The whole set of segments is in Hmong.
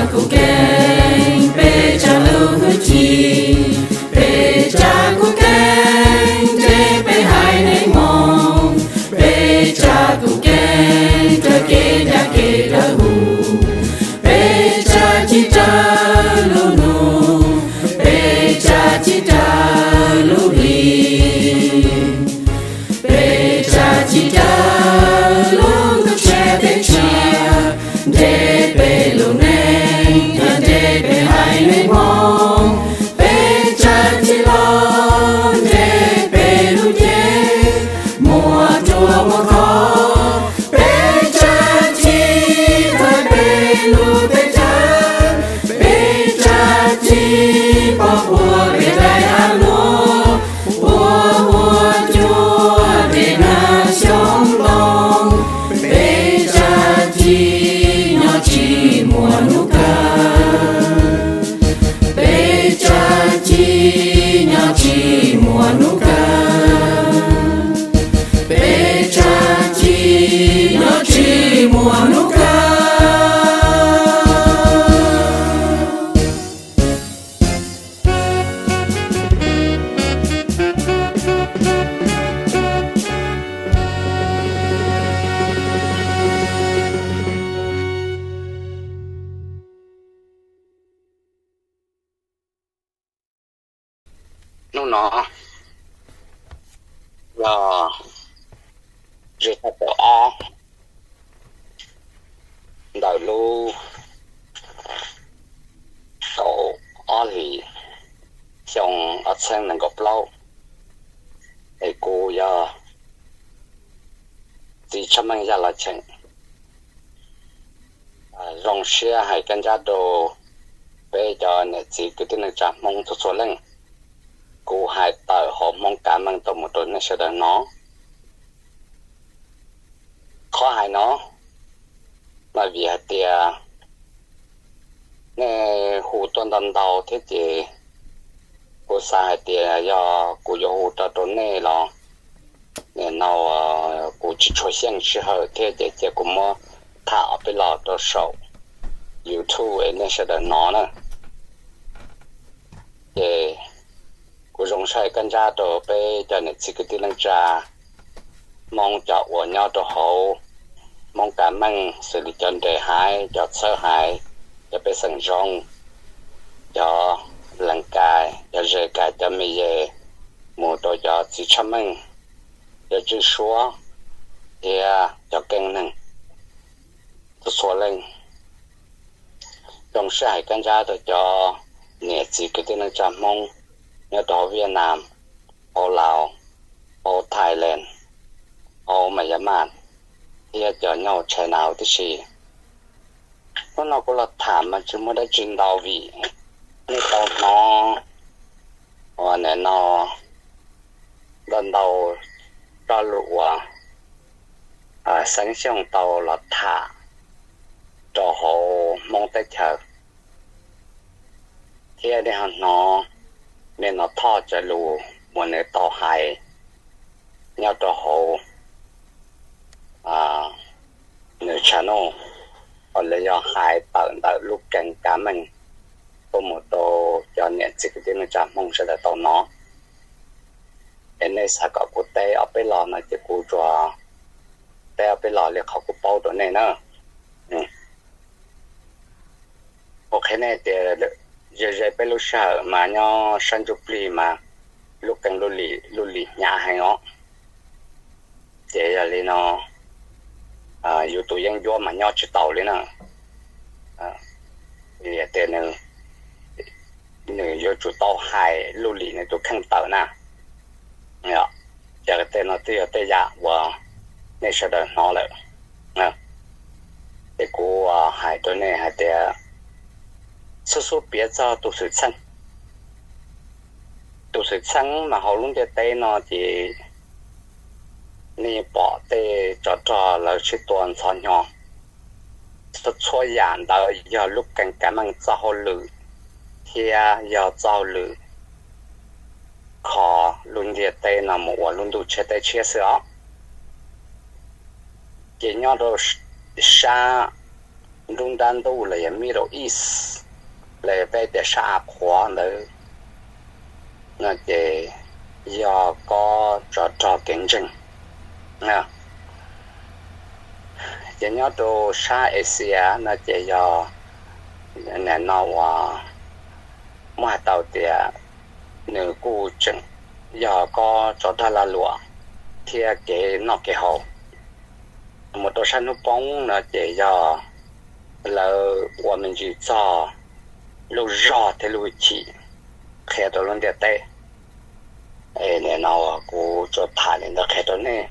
Kuv keeb peb tsa lub hwj chim, peb tsa kuv keeb nrog peb haiv neeg Hmoob, peb tsa kuv keeb raws kev ncaj kev dawb huv, peb tsa tsis raws lub nug, peb tsa tsis raws lub hli. Peb tsa tsis raws lub ntuj tshiab teb tshiab, nrog peb lub neej thiab nrog peb haiv neeg Hmoob. Peb tsa tsis los nrog peb lub cev muaj ruam muaj khov. Peb tsa tsis txais peb lub teb chaws, peb tsa tsis pov puag peb daim av luam, puag huab cua nres nag xyoob ntoo. Peb tsa tsis nyob tsis muaj hnub kawg, peb tsa tsis nyob tsis muaj hnub kawg, peb tsa tsis nyob tsis muaj hnub kawg. Hnub no yog zej thaj kaum ob ntawm lub kaum ob hlis xyoo ob txhiab nees nkaum plaub, es kuv yog txiv Tshaj Meej Yaj Los Cheem zoo siab hais kab ntsab rau peb cov niam txiv kwv tij neej tsa Hmoob txhua txhua leej. Kuv hais tawm hauv Hmoob Kav Meej tuaj mus rau nej sawv daws hnov. Qhov hais no mas vim hais tias nej hu tuaj ntau ntau thiab ces kuv xav hais tias yog kuv yuav hu rau rau nej los nim no kuv tsis tshua xyeej sij hawm thiab ces cia kuv muab tham ob peb los rau saum YouTube es nej sawv daws hnov na. Ces kuv zoo siab hais kab ntsab rau peb cov niam txiv kwv tij neej tsa Hmoob cov uas nyob rau hauv Hmoob Kav Meej xws li cov nres haiv, cov txhawb haiv, cov pej xeem zoo, cov lees kais, cov zes kais, cov me ye, mus rau cov txiv Tshaj Meej, cov tswj suab thiab cov keeb neeg txhua txhua leej. Zoo siab hais kab ntsab rau cov niam txiv kwv tij neej tsa Hmoob nyob rau hauv Viaj Nam, hauv Laus, hauv Thailand, hauv Myanmar thiab cov nyob hauv China tib si. Hnub no kuv los tham mas tsis muaj dab tsi ntau vim nej tau hnov uas nim no ntau ntau txoj lus uas Xeeb Xyooj tau los tham rau hauv Hmoob teb chaws, thiab nej ho hnov me no Thoj Cawv Lus uas nws tau hais nyob rau hauv nws channel, uas los yog hais tawm ntawm lub keeb Kav Meej tuaj mus rau cov niam txiv kwv tij neej tsa Hmoob sawv daws tau hnov. Es nej xav kom kuv teb ob peb los no ces kuv tsuas teb ob peb los li qhov kuv paub rau nej na. Kuv qhia nej tias ze ze peb lub sij hawm mas nyob sab ntsuj plig mas lub keeb lub lim hnyav heev os. Ces yog li no yus tus yeeb ncuab mas nyob tsis taus li na. Vim tias nws yuav tsum tau hais lub lim nws tus kheej tawm na. Ces tej no twb yog tej yam uas nej sawv daws hnov lawm. Ces kuv hais rau nej hais tias xub xub piav txog tus xwm txheej. Tus xwm txheej mas hauv lub ntiaj teb no ces nej pom tej tsov rog lawv sib tua ntxhov hnyo, txhua yam ntawd yog lub keeb Kav Meej txoj hauj lwm thiab yog txoj hauj lwm kho lub ntiaj teb no mus ua lub ntuj tshiab teb tshiab xwb os. Ces nyob rau sab nruab nrab ntuj los yog Middle East, los yog peb tias sab av qhuav ntawd no ces yog kob tsov rog kev ntseeg. Ces nyob rau sab Asia no ces yog nim no uas muab hais tau tias nws kuj tseem yog kob tsov rog lag luam thiab kev noj kev haus. Mus rau sab hnub poob no ces yog lawv ua me ntsis txog lub zog thiab lub hwj chim qhia rau lub ntiaj teb. Nim no kuv tsuas tham li ntawd qhia rau nej.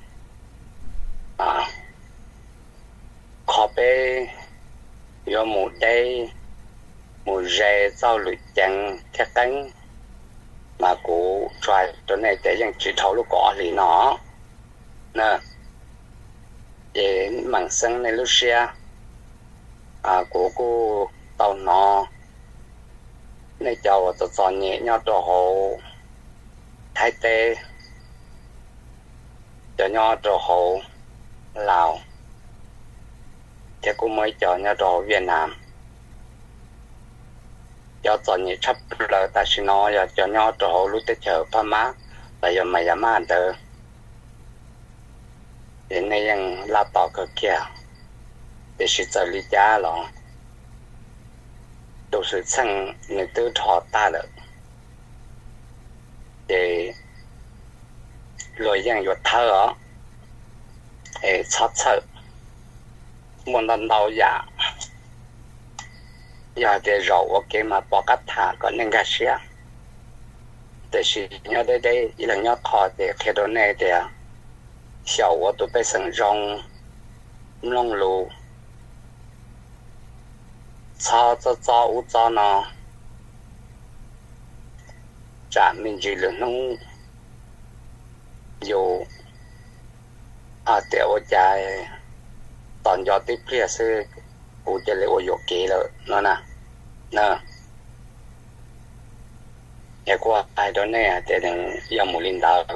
Qhov peb yuav mus deb mus ze txoj lwm ceev thiab qeeb, mas kuv tsuas hais rau nej tias yeej tsis dhau lub kaum ob hlis no na. Ces meem xeeb nej lub siab, kuv kuj tau hnov nej cov uas txom txom nyem nyob rau hauv Thaib teb, cov nyob rau hauv Laus, thiab kuj muaj ib co nyob rau hauv Viaj Nam. Cov txom nyem tshaj plaws tam sim no yog cov nyob rau hauv lub teb chaws Phab Mab los yog Mas Yas Maj ntawd, ces nej yeej laj tos kawg kiag. Tiam sis txawm li cas los tus xwm txheej nws twb dhos tag lawm, ces luag yeej yuav thawb os. Es txhob txhawj, muaj ntau ntau yam, yog hais tias zaum ua ke mas pom qab tham kom nej nkag siab. Tiam sis nyob deb deb ib leeg nyob qho ces qhia rau nej tias xyaum ua tus pej xeem zoo, mloog lus, txhob txob txob ub txob no, tsam me ntsis lwm hnub yus hais tias ua cas tos nco tib pliag xwb kuv cia li ua yuam kev lawm no na. Es kuv hais rau nej hais tias nws yog mus li ntawd,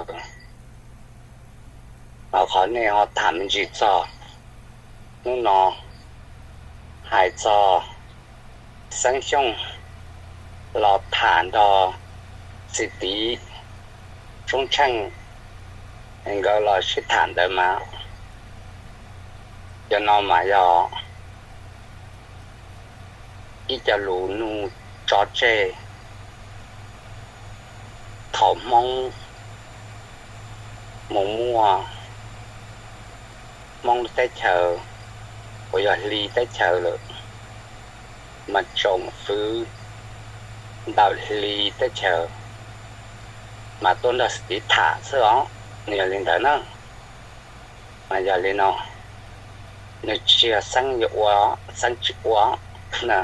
qhov nej ho tham me ntsis txog hnub no hais txog Xeeb Xyooj los tham nrog txiv tiv Soob Tsheej, nkawd los sib tham ntawd mas cov no mas yog ib co lus nug tso tseg thaum Hmoob mus muaj Hmoob teb chaws uas yog Hli teb chaws lawm, mas tsoom fwv ntawm Hli teb chaws mas tuaj nrog txiv tiv tham xwb os. Nws yog li ntawd na, mas yog li no, nws tsis yog Xeeb yuav ua, Xeeb tsis ua na,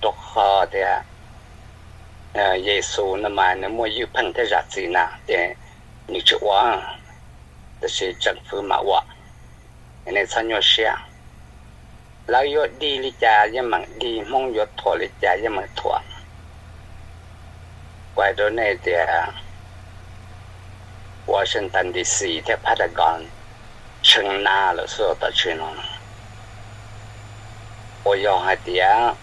rau qhov tias Yexus no mas nws muaj ywj pheej thiab zam txim na ces nws tsis ua, tiam sis tsoom fwv mas ua. Nej txhob nyuaj siab, lawv yuav dig li cas yeej meem dig, Hmoob yuav thuam li cas yeej meem thuam. Kuv hais rau nej tias Washington D C thiab Pentagon tshee na lawm xwb tom tsev no. Uas yog hais tias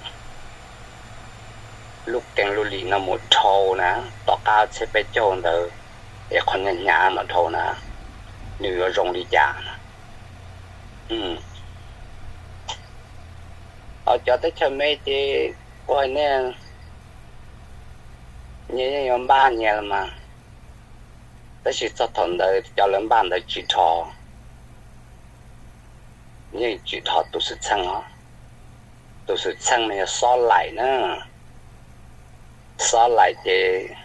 lub keeb lub lim no mus dhau na, tom qab txhiab peb caug ntawd es qhov hnyav hnyav no dhau na, nws yuav zoo li cas? Ho cov teb chaws me ces kuv hais nej, nyias yeej yuav npaj nyias los mas, tab sis txog thaum ntawd cov lawv npaj ntawd tsis dhos, yeej tsis dhos tus xwm txheej os. Tus xwm txheej mas yog xob laim na, xob laim ces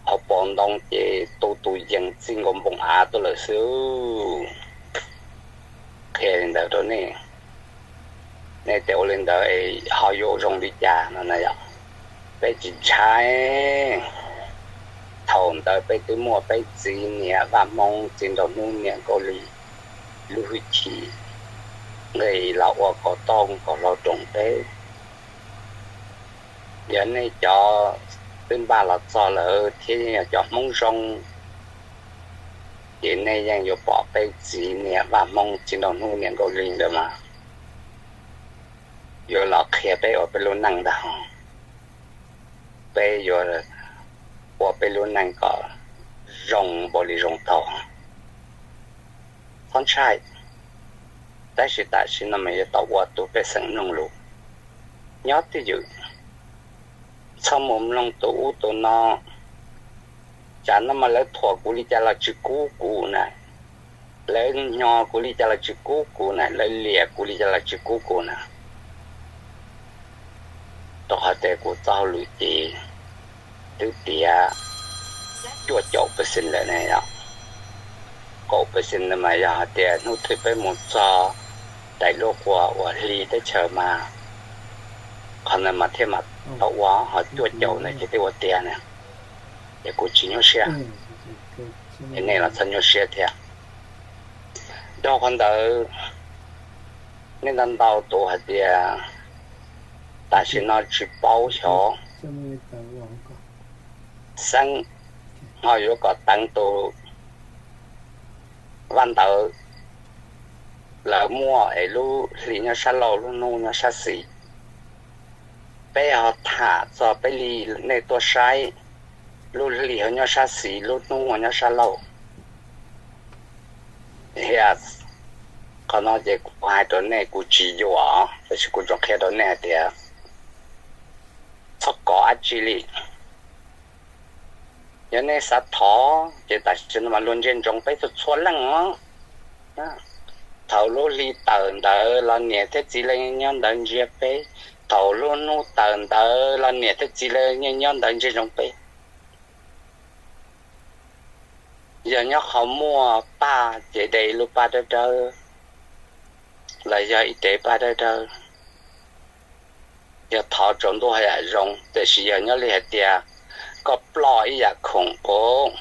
hauv paus ntoo ces tu tus yees txij nkaus npoo av tuaj lawm xwb. Qhia li ntawd rau nej, nej tias ua li ntawd ho yuav zoo li cas no na yom? Peb tsis ntshai. Thaum ntawd peb twb muaj peb txiv niam Vaj Hmoob txiv nraug hnub niam Nkauj Lis lub hwj chim nqis los ua kaum toj kaum hlau roos peb. Yog nej cov twb npaj los txog lawm thiab yeej yog cov Hmoob zoo, ces nej yeej yuav pom peb txiv niam Vaj Hmoob txiv nraug hnub niam Nkauj Lis ntawd mas yuav los qhia peb ua peb lub neej ntag. Peb yuav ua peb lub neej kom zoo npaum li zoo tau. Txhob ntshai, tab sis tam sim no mas yuav tau ua tus pej xeem mloog lus. Nyob twj ywm, txhob mus mloog tus ub tus no. Tsam no mas lawv thuam kuv li cas los tsis kub kuv na, lawv nyo kuv li cas los tsis kub kuv na, lawv liam kuv li cas los tsis kub kuv na. Rau qhov tias kuv txoj hauj lwm ces twb tiav cuaj caum percent lawm ne yom. Kaum percent no mas yog hais tias hnub twg peb mus txog daim luj quas uas hli teb chaws mas qhov ntawd mas thiaj mam tau ua, ho cuaj caum ntawd ces twb ua tiav na. Ces kuv tsis nyuaj siab, es nej los txhob nyuaj siab thiab. Rau qhov ntawd, nej ntau ntau tus hais tias tam sim no tsis paub xyov Xeeb ho yuav kom teev tus vaj ntawd, lawv muaj es lub hli nyob sab laug, lub hnub nyob sab xis. Peb ho tham txog peb li, nej tuaj saib, lub hli ho nyob sab xis, lub hnub ho nyob sab laug. Qhov no ces kuv hais rau nej, kuv tsis yuam, tab sis kuv tsuas qhia rau nej hais tias txhob kov dab tsi li. Yog nej xav thov ces tam sim no mas luag ntsia ntsoov peb txhua txhua leej os. Thaum lub hli tawm ntawd los niam thiab txiv lawv nyob ntawd ntsia peb, thaum lub hnub tawm ntawd los niam thiab txiv lawv nyob ntawd ntsia ntsoov peb. Yog nyob qhov muaj paj ces de lub paj dawb dawb, los yog ib rev paj dawb dawb. Yog thov tsaus ntuj haj yam zoo, tiam sis yog nyob li hais tias koj ploj ib yam khoom os,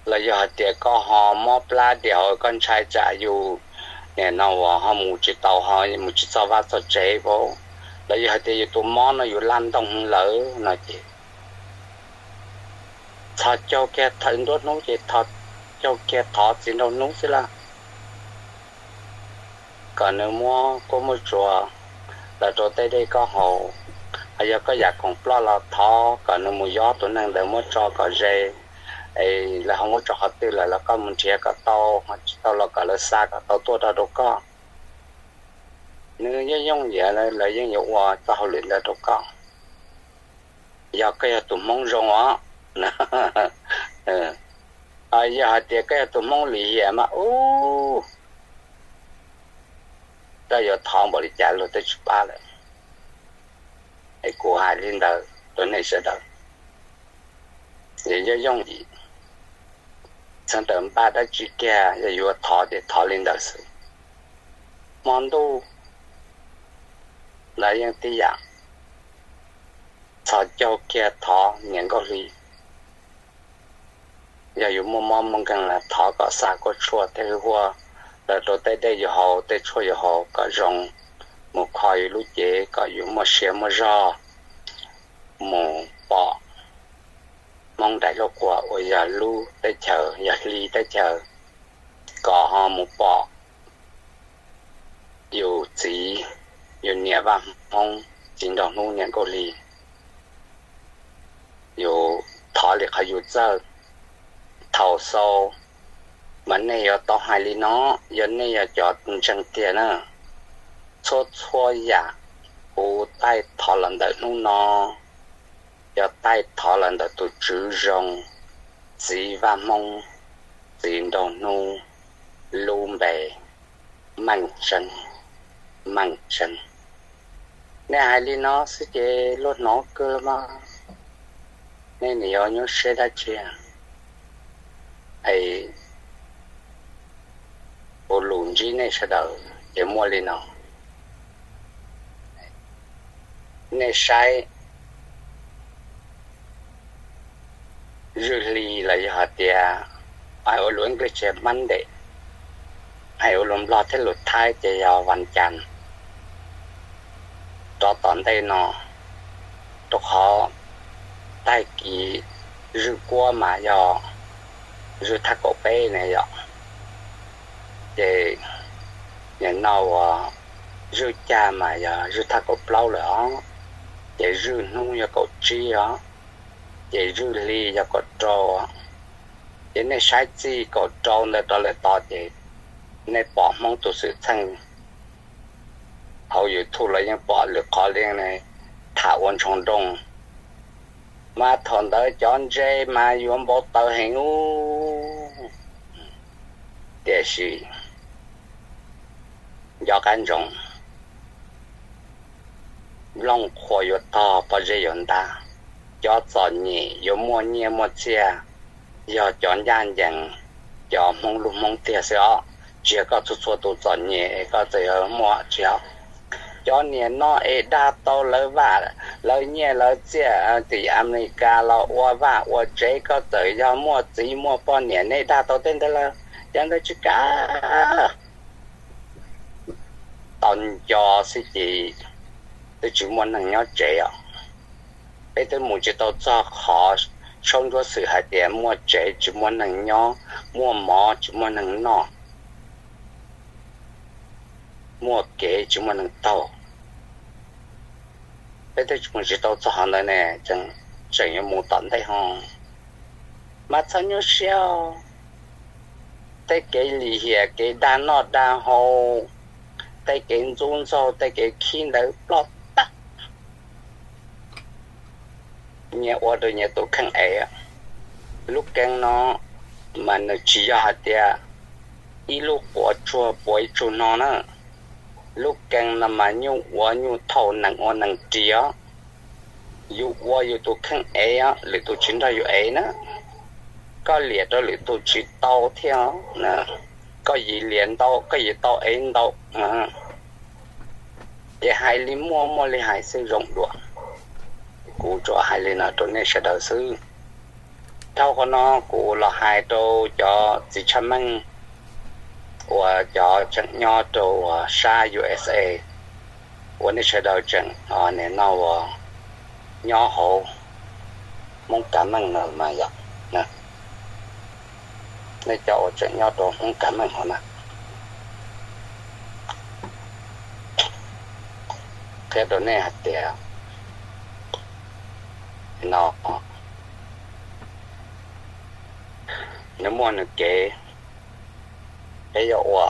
los yog hais tias koj ho mob plab diam hauv, koj ntshai tsam yus nim no uas ho mus tsis tau, ho mus tsis txog vaj txog tsev os, los yog hais tias yus tus mob no yus laj ntoog lawm no ces txhos caug kiag nruab hnub ces caug kiag thov txiv nraug hnub xwb lawm, kom nws muab kuab muab tsuas los rau tej dej koj haus. Hos yog koj yam khoom ploj los thov kom nws mus yob tus neeg ntawd muab tso kom ze, es lawv ho muab tso qhov twg lawm los koj mus nrhiav kom tau, ho tsis tau los kom lawv xa kom tau tuaj rau koj. Nws yooj yooj yim, lawv yeej yuav ua txoj hauj lwm ntawd rau koj, yog koj yog tus Hmoob zoo os. Yog hais tias koj yog tus Hmoob lim hiam mas ub, koj yuav thov npaum li cas luag twb tsis pab lawm. Es kuv hais li ntawd rau nej sawv daws, es yooj yooj yim, txheej tawm npaj dab tsi kiag, yog yuav thov ces thov li ntawd xwb. Hmo ntuj los yeej tib yam, txhos caug kiag thov niam Nkauj Hli. Yog yus muaj mob muaj nkeeg los thov kom xa kuab tshuaj thiab hwj huaj los rau tej dej yus haus, tej tshuaj yus haus kom zoo, mus kho yus lub cev kom yus muaj sia muaj zog, mus pom Hmoob daim luj quas uas yog lub teb chaws, yog hli teb chaws, kom ho mus pom yus txiv, yus niam Vaj Hmoob, txiv nraug hnub niam Nkauj Hli. Yus thov li qhov yus txawj. Thaum xaus mas nej yuav tau hais li no, yog nej yog cov ntseeg tiag na, txhua txhua yam kuv taij thov los ntawm hnub no, yog taij thov los ntawm tus tswv zoo, txiv Vaj Hmoob, txiv nraug hnub, lub npe Meej Tseeb, Meej Tseeb. Nej hais li no xwb ces luag hnov kawg los mas, nej nim yuav nyuaj siab dab tsi? Es kuv lus ntsib nej sawv daws ces muaj li no. Nej saib, zwj hli los yog hais tias, hais ua lus English tias Monday, hais ua lus Nplog thiab lus Thaib ces yog Vaj Cas, rov tom ntej no, rau qhov tag kis zwj kuab mas yog zwj thaj kaum peb ne yom. Ces nim no uas zwj cag mas yog zwj thaj kaum plaub lawm os, ces zwj hnub yog kaum tsib os, ces zwj hli yog kaum rau os. Ces nej saib txij kaum rau ntawd rov lawm tod ces nej pom Hmoob tus xwm txheej hauv YouTube los yeej pom lwm qhov li ne, tham ua ntshoo nrooj. Mas thaum ntawd cov ntse mas yuav npau taws heev ub. Tiam sis nco qab ntsoov, nplooj qhuav yuav tog pob zeb yuav ntab, cov txom nyem yuav muaj nyiaj muaj txiaj, yog cov ncaj ncees, cov Hmoob lub Hmoob tiag xwb os. Tsis yog koj txhua txhua tus txom nyem es koj txawm yuav muaj, tsis yog. Cov niam noj es dag tau lawv vaj, lawv nyiaj lawv txiaj tim Amelikas los ua vaj ua tsev, koj txawm yog muaj txiv muaj poj niam nej dag tau tej ntawd lawm, cov ntawd tsis kam. Tau nco xwb ces twb tsis muaj neeg nyob tsev os. Peb twb mus tsis tau txog qhov saub ntsuab xwm hais tias muaj tsev tsis muaj neeg nyob, muaj mov tsis muaj neeg noj, muaj kev tsis muaj neeg taug. Peb twb mus tsis tau txog qhov ntawd ne, tseem yuav mus tom ntej ho. Mas txhob nyuaj siab, tej kev lim hiam, kev dag noj dag haus, tej kev ntxub ntxaug, tej kev khib ntawd ploj tag. Nyias ua rau nyias tus kheej ev. Lub keeb no mas nws tsis yog hais tias ib lub quav tsuag puav ib tsug no na. Lub keeb no mas nyuj ua nyuj thauj, nees ua nees ris os. Yus ua yus tus kheej ev, lwm tus tsis nrog yus ev na. Koj liam rau lwm tus tsis tau thiab. Koj yim liam ntau, koj yim tau ev ntau. Ces hais li muaj muaj li hais xwb zoo dua. Kuv tsuas hais li no rau nej sawv daws xwb. Dhau qhov no kuv los hais rau cov txiv tshaj meej uas cov tseem nyob rau sab U S A, uas nej sawv daws tseem nim no uas nyob hauv Hmoob Kav Meej no mas yog, nej cov uas tseem nyob rau Hmoob Kav Meej hauv na, qhia rau nej hais tias no nws muaj nws kev, peb yuav ua,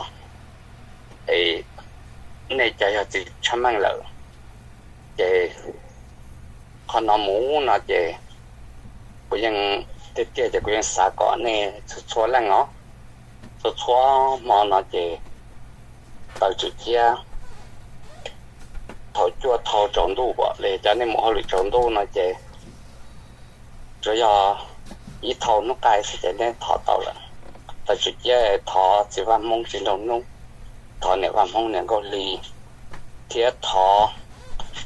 nej cov yog txiv tshaj meej lawm ces qhov no mus no ces kuv yeej, tiag tiag ces kuv yeej xav kom nej txhua txhua leej os, txhua txhua hmo no ces taws tswm ciab thaum cuaj thau tsaus ntuj, li cov nej mus hauj lwm tsaus ntuj no ces tsuas yog ib thau hnub qaij xwb ces nej thov tau lawm. Taws tswm ciab thov txiv Vaj Hmoob tsis nraug hnub, thov niam Vaj Hmoob niam Nkauj Hli, thiab thov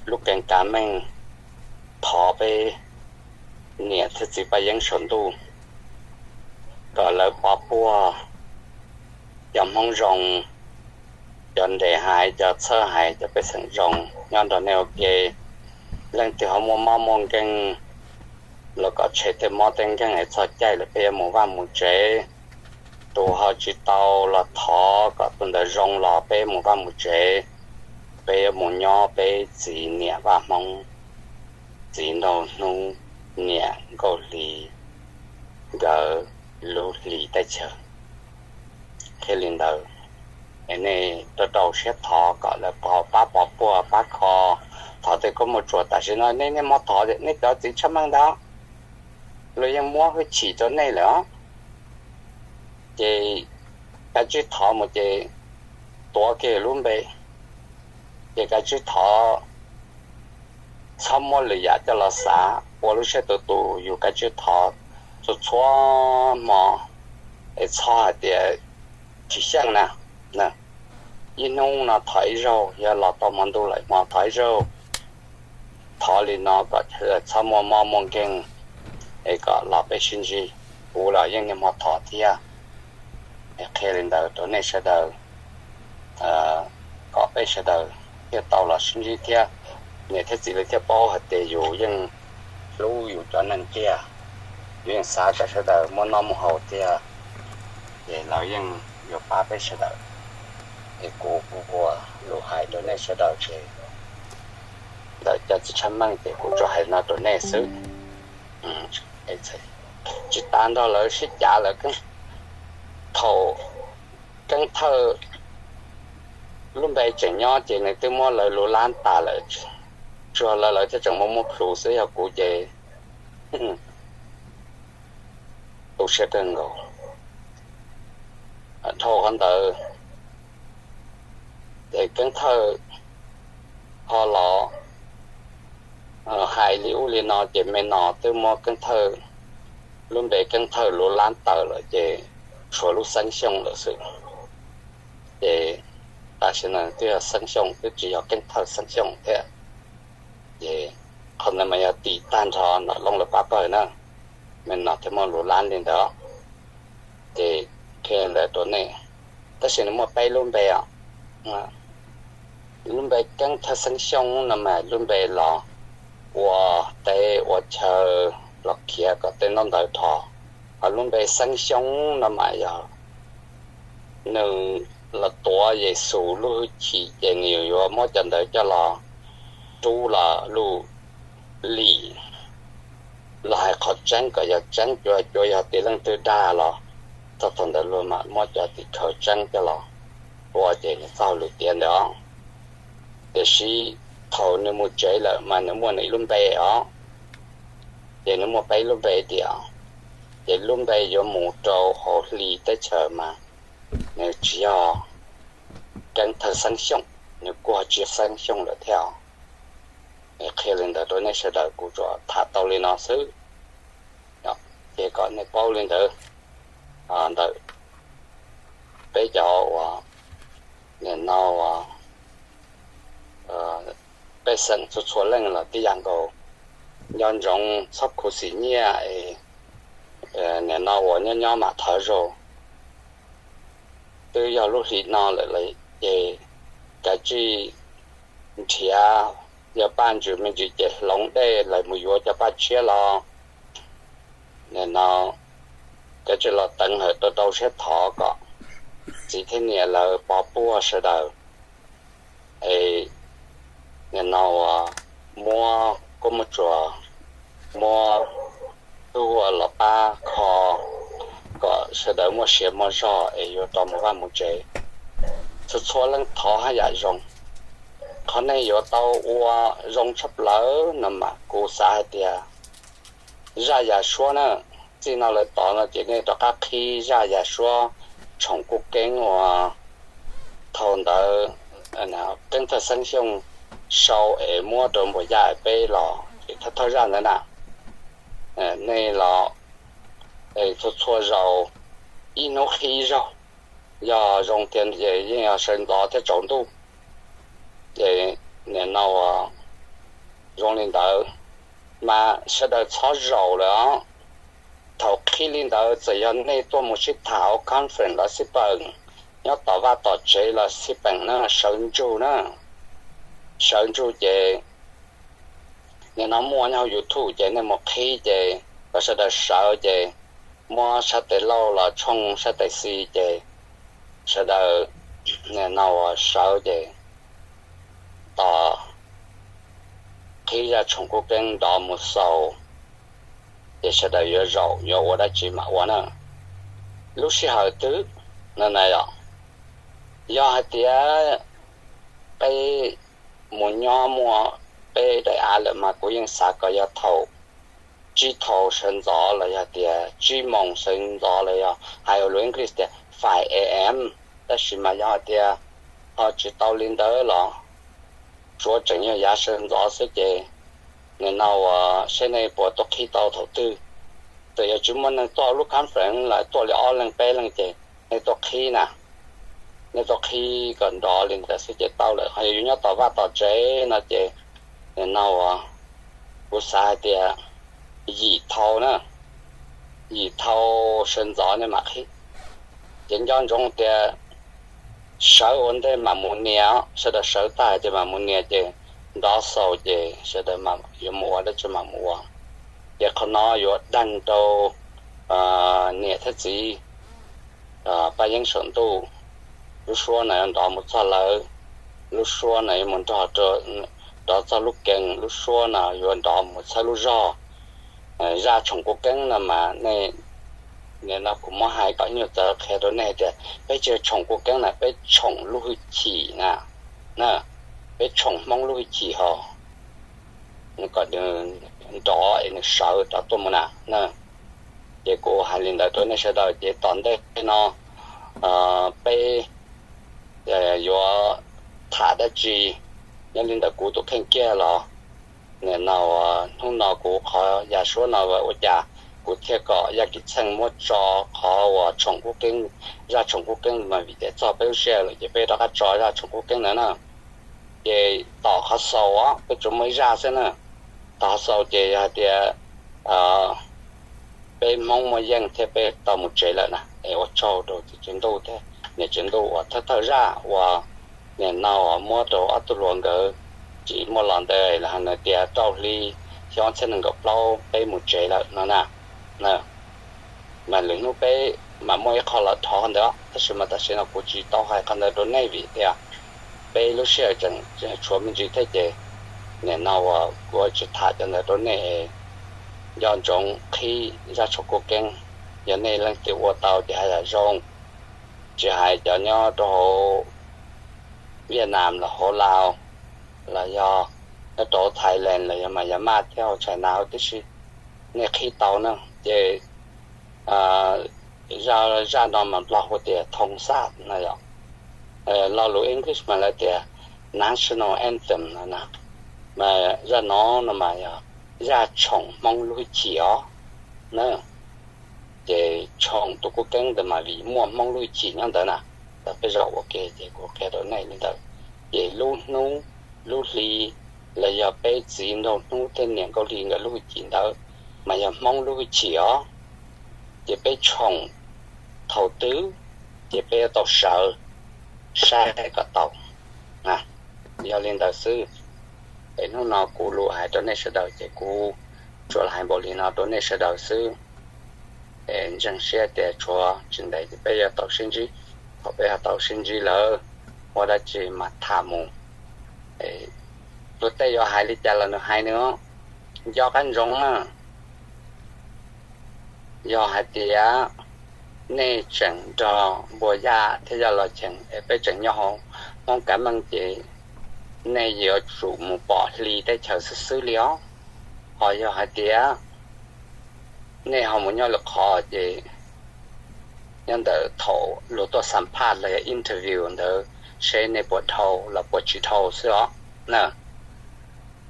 lub Keeb Kav Meej, thov peb niam thiab txiv Paj Yeeb saum ntuj kom lawv pov puag cov Hmoob zoo, cov nres hais, cov txhawb hais, cov pej xeem zoo nyob nrog nej ua ke. Leej twg ho muaj mob muaj nkeeg los kom tshem tej mob tej nkeeg es txog caij lawm peb yuav mus vaj mus tsev. Tus ho tsis tau los thov kom tus ntawd zoo los peb mus vaj mus tsev, peb yuav mus nyob peb txiv niam Vaj Hmoob, txiv nraug hnub, niam Nkauj Hli nkawd lub hli teb chaws. Thiaj li ntawd, es nej rau rau siab thov kom lawv pab pov puag pab kho, thov tej koob muaj tsuas tam sim no nej niaj hmo thov nej cov txiv tshaj meej ntawd, luag yeej muab hwj chim rau nej lawm os. Ces kav tsij thov mus ces tuav kiag lub npe, ces kav tsij thov, txhob muab lwm yam coj los xav, ua lub siab tus tus yus kav tsij thov txhua txhua hmo, es txhob hais tias tsis xyeej na. Ib hnub no thov ib zaug, yog los tau hmo ntuj lawm hmo thov ib zaug. Thov li no kom txhob muaj mob muaj nkeeg, es kom los peb sib ntsib. Kuv los yeej niaj hmo thov thiab, es qhia li ntawd rau nej sawv daws, kom peb sawv daws thiaj tau los sib ntsib thiab. Niam thiab txiv lawv thiaj paub hais tias yus yeej hlub yus cov neeg tiag, yus yeej xav kom sawv daws muaj noj muaj haus tiag, ces lawv yeej yuav pab peb sawv daws. Es kuv kuv ua lus hais rau nej sawv daws ces ntawm cov txiv tshaj meej ces kuv tsuas hais no rau nej xwb. Tsis tas nrog lawv sib cav lawm, thaum Keeb Thawj lub npe tseem nyob ces nws twb muab lawv lub lab tas lawm, tsuas lawv lawv thiaj tseem muaj muaj plhus xwb, yog kuv ces tu siab kawg nkaus. Dhau qhov ntawd ces Keeb Thawj ho los hais li ub li no ces me no twb muab Keeb Thawj, lub npe Keeb Thawj lub lab tawm lawm ces tshuav lub Xeeb Xyooj lawm xwb. Ces tam sim no twb yog Xeeb Xyooj, twb tsis yog Keeb Thawj Xeeb Xyooj thiab. Ces qhov ntawd mas yog tim tag nrho Nom Looj lawv pab pawg na, me no thiaj muaj lub lab li ntawd. Ces qhia ntawd rau nej, tab sis nws muaj peb lub npe os. Lub npe Keeb Thawj Xeeb Xyooj no mas lub npe los ua teb ua chaw, los khiav kom tej ntaub ntawv dhos. Ho lub npe Xeeb Xyooj no mas yog nws los tuav Yexus lub hwj chim ces nws yuav muab cov ntawd coj los rub los luj lim, los hais qhov tseeb kom yog tseeb, cuav cuav yog tim leej twg dag los txog thaum ntawd luag mam muab cov tim khawv tseeb coj los ua ces nws txoj hauj lwm tiav ntawd os. Tiam sis thaum nws mus tsev lawm mas nws muaj nws ib lub npe os, ces nws muaj peb lub npe tiag. Ces lub npe yuav mus rau hauv hli teb chaws mas nws tsis yog Keeb Thawj Xeeb Xyooj, nws kuj tsis yog Xeeb Xyooj lawm thiab. Qhia li ntawd rau nej sawv daws, kuv tsuas tham tau li no xwb, ces kom nej paub li ntawd. Ntawm peb cov uas nim no pej xeem txhua txhua leej los tib yam nkaus, nco ntsoov txhob khuv xim nyiaj es nim no uas nyob nyob mam thawv zaug. Twb yog lub hli no lawm ces kav tsij nrhiav, yog paj ntsws me ntsis ces hloov dej lawm mus yuav cov paj tshiab los nim no kav tsij los teev hawm rau rau siab thov kom txiv thiab niam lawv pov puag sawv daws. Es nim no uas muab kuj muab tsuas muab tub ua los pab kho kom sawv daws muaj sia muaj zog es yuav tau mus vaj mus tsev. Txhua txhua leej thov haj yam zoo. Qhov nej yuav tau ua zoo tshaj plaws no mas kuv xav hais tias zaj yam suab na, txij no lawm tod no ces nej rov qab qhib zaj yam suab Tshoom Kuj Keeb uas thaum ntawd Keeb Thawj Xeeb Xyooj sau es muab rau Npuas Yaj peb los ces thawj thawj zaj ntawd na, nej los txhua txhua zaus ib hnub qhib ib zaug, yog zoo tiag ces yeej yog sawv ntxov thiab tsaus ntuj. Ces nim no uas zoo li ntawd mas sawv daws txhob zaum lawm os. Thaum qhib li ntawd txawm yog nej tuaj mus sib tham hauv conference los xij peem, nyob tom vaj tom tsev los xij peem na, sawv ntsug na, sawv ntsug ces nim no muaj nyob hauv YouTube ces nej mus qhib ces kom sawv daws sawv ces muab sab tes lauj los tshooj sab tes xis ces sawv daws nim no uas sawv ces tos qhib zaj Tshoom Kuj Keeb nrov mus xaus ces sawv daws yuav zaum yuav ua dab tsi mam ua na. Lub sij hawm twg no na yom, yog hais tias peb mus nyob muaj peb daim av lawm mas kuv yeej xav kom yog thaum tsib thau sawv ntxov los yog tias tsib moos sawv ntxov los yog hais lus English tias five a.m. Tab sis mas yog hais tias ho tsis tau li ntawd los tsuav tseem yog yav sawv ntxov xwb ces nim no uas seb nej puas tuaj qhib tau thaum twg. Txawm yog tsis muaj neeg tuaj lub conference los tuaj li ob leeg peb leeg ces nej tuaj qhib na, nej tuaj qhib kom nrov li ntawd xwb ces tau lawm. Ho yog yus nyob tom vaj tom tsev no ces nim no uas kuv xav hais tias yim thau na, yim thau sawv ntxov nej mam qhib. Ces nco ntsoov tias sawv ua ntej mam mus nias, sawv daws sawv tag ces mam mus nias ces nrov xaus ces sawv daws yuav mus ua dab tsi mam mus ua. Ces qhov no yuav deeg rau niam thiab txiv Paj Yeeb saum ntuj Lub suab no yuav nrov mus txog lawv, lub suab no yuav mus nrog rau, nrov txog lub keeb, lub suab no yuav nrov mus txhawb lub zog. Zaj Tshoom Kua Keeb no mas nej, nim no kuv muab hais kom nyuaj txawv qhia rau nej tias peb tsis yog tshoom kua keeb na, peb tshoom lub hwj chim na, peb tshoom Hmoob lub hwj chim ho kom nws nrov es nws sawv rov tuaj mus na. Ces kuv hais li ntawd rau nej sawv daws ces tom ntej no peb yuav tham dab tsi nyob li ntawm kuv tus kheej kiag los, nim no hnub no kuv qhov yam suab no ua cas kuv thiaj kom Yaj Kim Txheej muab tso qhov uas tshoom kub keeb, zaj tshoom kub keeb mas vim tias txog peb lub sij hawm lawm ces peb rov qab tso zaj tshoom kub keeb ntawd na. Ces tom qhov xaus os, peb tsuas muaj ib zaj xwb na. Tom qhov xaus ces yog hais tias peb Hmoob muaj yeej thiab peb tau mus tsev lawm na, es ua tsaug rau txiv tswv ntuj thiab niam tswv ntuj uas thawj thawj zaj uas nim no uas muab rau ob tug hluas nkawd tsis muaj los ntawd los hais tias rau hli xyoo ob txhiab nees nkaum plaub peb mus tsev lawm no na. Mas lwm hnub peb mam muaj ib qho los dhos qhov ntawd, tab sis mas tam sim no kuv tsis tau hais qhov ntawd rau nej vim tias peb lub sij hawm tseem tshuav me ntsis thiab ces nim no uas kuv tsis tham cov ntawd rau nej. Nco ntsoov qhib zaj tshoom kub keeb, yog nej leej twg ua tau ces haj yam zoo, tsis hais cov nyob rau hauv Vietnam los hauv Laos los yog nyob rau Thailand los yog Myanmar thiab hauv China huv tib si, nej qhib tau na. Ces zaj no mas Nplog hu tias thoo xaj no yom, lo lus English mas lawv tias national anthem no na. Mas zaj no no mas yog zaj tshoom Hmoob lub hwj chim os na. Ces tshoom tus kub keeb ntawd mas vim muaj Hmoob lub hwj chim nyob ntawd na. Tau peb zaum ua ke ces kuv qhia rau nej li ntawd. Ces lub hnub lub hli los yog peb txiv nraug hnub thiab niam nkauj hli nkawd lub hwj chim ntawd mas yog Hmoob lub hwj chim os. Ces peb tshoom thaum twg ces peb yuav tau sawv saib kom tau. Yog li ntawd xwb, es hnub no kuv lus hais rau nej sawv daws ces kuv tsuas los hais npaum li no rau nej sawv daws xwb. Es ntseeg siab tias tshuav tsis ntev ces peb yuav tau sib ntsib. Thaum peb yuav tau sib ntsib lawm, muaj dab tsi mas tham mus. Luag tej yuav hais li cas los nws hais nws, nco qab ntsoov na. Yog hais tias nej tseem nrog Npuas Yaj thiab Yaj Los Cheem es peb tseem nyob hauv Hmoob Kav Meej ces nej yuav tsum mus pom hli teb chaws xwb xwb li os. Ho yog hais tias nej ho mus nyob lwm qhov ces nyob ntawm thaum luag tuaj xam phaj los yog interview ntawd seb nej puas dhau los puas tsis dhau xwb os na.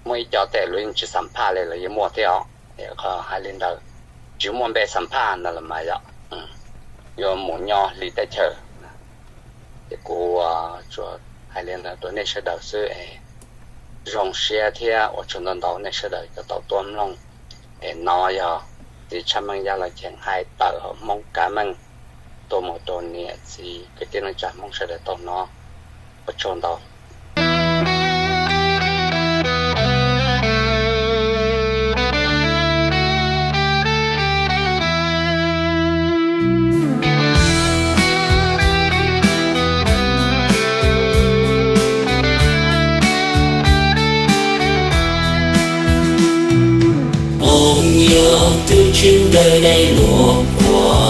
Muaj ib co tej luag yeej tsis xam phaj li los yeej muaj thiab os. Hais li ntawd, tsis muaj npe xam phaj no los mas yog yuav mus nyob hli teb chaws. Ces kuv tsuas hais li ntawd rau nej sawv daws xwb es zoo siab thiab ua tsaug ntau ntau nej sawv daws cov tau tuaj mloog. Es no yog txiv Tshaj Meej Yaj Los Cheem hais tawm hauv Hmoob Kav Meej tuaj mus rau niam txiv kwv tij neej tsa Hmoob sawv daws tau hnov. Ua tsaug ntau. Hmoob yog tus tsis ntev dai luag qua,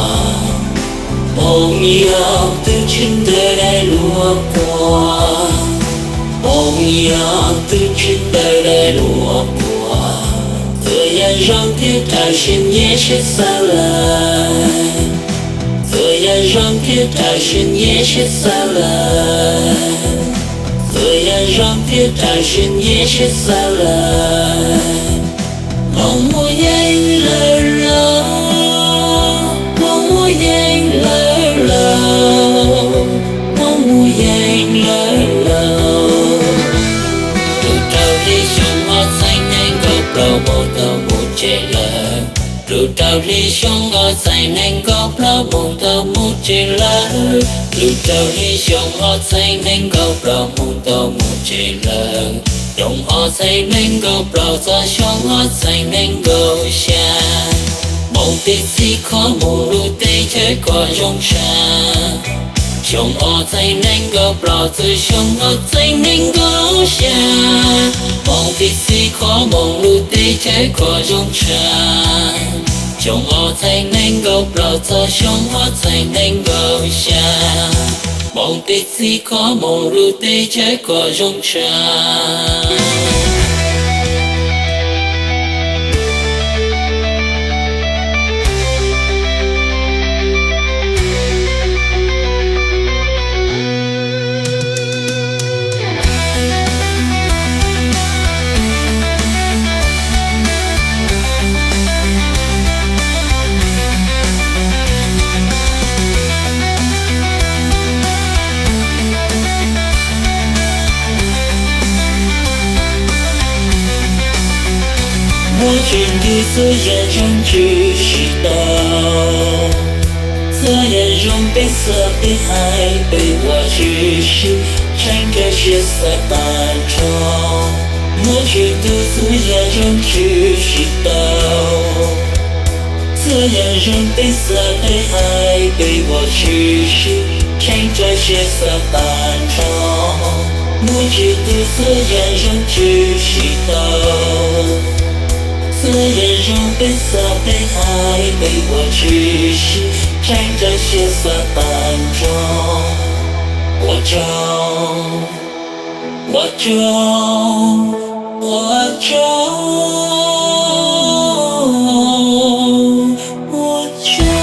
Hmoob yog tus tsis ntev dai luag qua, Hmoob yog tus tsis ntev dai luag qua. Txawm yog zoo thiab tam sim nyiam sib xav lawm, txawm yog zoo thiab tam sim nyiam sib xav lawm, txawm yog zoo thiab tam sim nyiam sib xav lawm. Hmoob muaj yeej lawm lauj, Hmoob muaj yeej lawm lauj, Hmoob muaj yeej lawm lauj. Rau rau hli xyoo ob txhiab nees nkaum plaub Hmoob tau mus tsev lawm. Rau rau hli xyoo ob txhiab nees nkaum plaub Hmoob tau mus tsev lawm. Rau rau hli xyoo ob txhiab nees nkaum plaub Hmoob tau mus tsev lawm. Rau ob txhiab nees nkaum plaub txog xyoo ob txhiab nees nkaum xya, Hmoob pib txij kho mus lub teb chaws kom zoo tshaj. Xyoo ob txhiab nees nkaum plaub txog xyoo ob txhiab nees nkaum xya, Hmoob pib txhim qhov Hmoob lub teb chaws kom zoo tshaj. Xyoo ob txhiab nees nkaum plaub txog xyoo ob txhiab nees nkaum xya, Hmoob pib txhim qhov Hmoob lub teb chaws kom zoo tshaj. Muaj tsis ntuj txhua yam zoo tshwm sim tau, txhua yam zoo peb xav peb hais peb ua tshwm sim, tseem raws siab xav tag nrho. Muaj tsis ntuj txhua yam zoo tshwm sim tau, txhua yam zoo peb xav peb hais peb ua tshwm sim, tseem raws siab xav tag nrho. Muaj tsis ntuj txhua yam zoo tshwm sim tau, txhua yam zoo peb xav peb hais peb ua tshwm sim, tseem raws siab xav tag nrho. Ua tsaug, ua tsaug, ua tsaug, ua tsaug.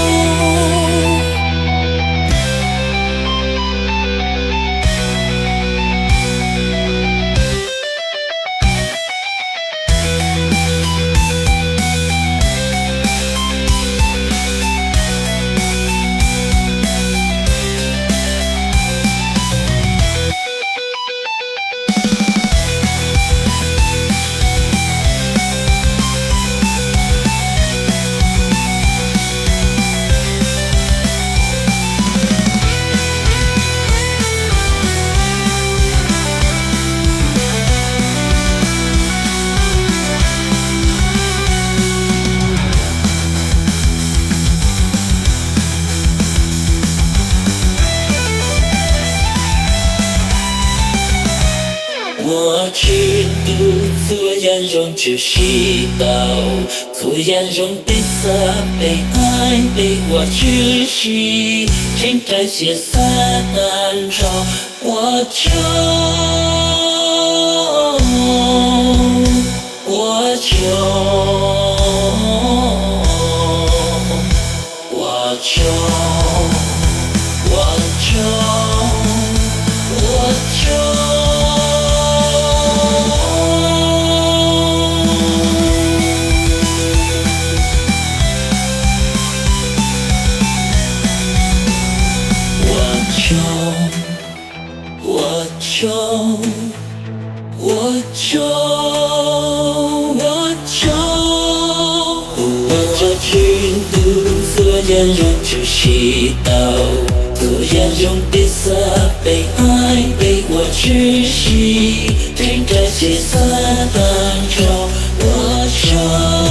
Ua tshwm ntuj txhua yam zoo tshwm sim tau, txhua yam zoo peb xav peb hais peb ua tshwm sim, tseem raws siab xav tag nrho. Ua tsaug, ua tsaug, ua tsaug, ua tsaug, ua tsaug. Ua tsaug, ua tsaug, ua tsaug, ua tsaug. Ua tsaug tshwm ntuj txhua yam zoo tshwm sim tau, txhua yam zoo peb xav peb hais peb ua tshwm sim, tseem raws siab xav tag nrho. Ua tsaug.